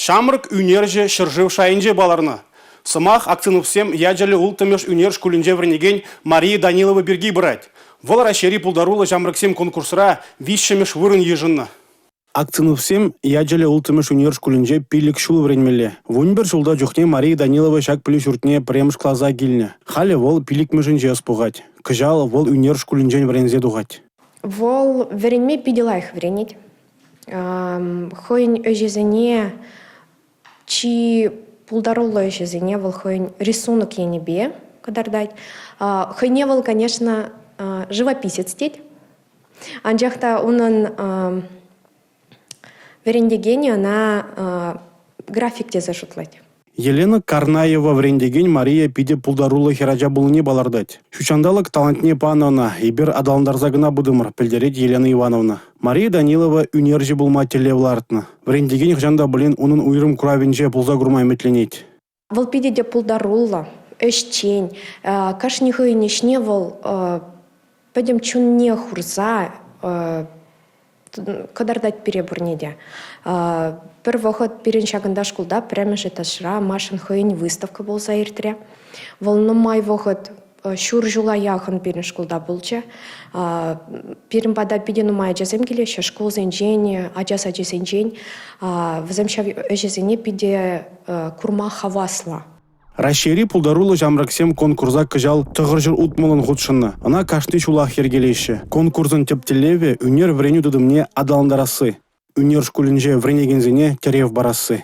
Ҫамрӑк ӳнерҫӗ ҫӗршыв шайӗнче палӑрнӑ. Сӑмах Акциновсем ячӗллӗ улттӑмӗш ӳнер шкулӗнче вӗренекен Мария Данилова пирки пырать. Вӑл Раҫҫейри пултаруллӑ ҫамрӑксем конкурсра виҫҫӗмӗш вырӑн йышӑннӑ. Акциновсем ячӗллӗ улттӑмӗш ӳнер шкулӗнче 5 ҫул вӗренмелле. 11 ҫулта чухне Мария Данилова ҫак пӗлӳ ҫуртне пӗрремӗш класа килнӗ. Халӗ вӑл пиллӗкмӗшӗнче ӑс пухать. Кӑҫал вӑл ӳнер шкулӗнчен вӗренсе тухать. Вӑл вӗренме питӗ лайӑх вӗренет. Хӑйӗн ӗҫӗсене чи пултаруллӑ ӗҫӗсене вӑл хӑйӗн рисунок енӗпе кӑтартать. Хӑйне вӑл, конечно, живописец тет. Анчах та унӑн вӗрентекенӗ ӑна график тесе шутлать. Елена Карнаева вӗрентекен Мария питӗ пултаруллӑ хӗрача пулнине палӑртать. Ҫутҫанталӑк талантне панӑ ӑна, эпир аталантарса кӑна пытӑмӑр, пӗлтерет Елена Ивановна. Мария Данилова ӳнерҫӗ пулма тӗллев лартнӑ. Вӗрентекен хӑҫан та пулин унӑн уйрӑм куравӗнче пулса курма ӗмӗтленет. Вӑл питӗ те пултаруллӑ, ӗҫчен. Кашни хӑйӗн ӗҫне вӑл пӗтӗм чунне хурса кӑтартать пире пурне те. Пӗр вӑхӑт пирӗн ҫакӑнта шкулта пӗрремӗш этажра Машӑн хӑйӗн выставка пулса иртрӗ. Вӑл нумай вӑхӑт ҫур ҫула яхӑн пирӗн шкулта пулчӗ. Пирӗн пата питӗ нумай ачасем килеҫҫӗ, шкулсенчен, ача сачӗсенчен. Вӗсем ҫав ӗҫӗсене питӗ курма хаваслӑ. Раҫҫейри пултаруллӑ ҫамрӑксем конкурса кӑҫал 960-ӑн хутшӑннӑ. Ӑна кашни ҫулах йӗркелеҫҫӗ. Конкурсӑн тӗп тӗллевӗ – ӳнер вӗренӳ тытӑмне аталантарасси, ӳнер шкулӗнче вӗренекенсене тӗрев парасси.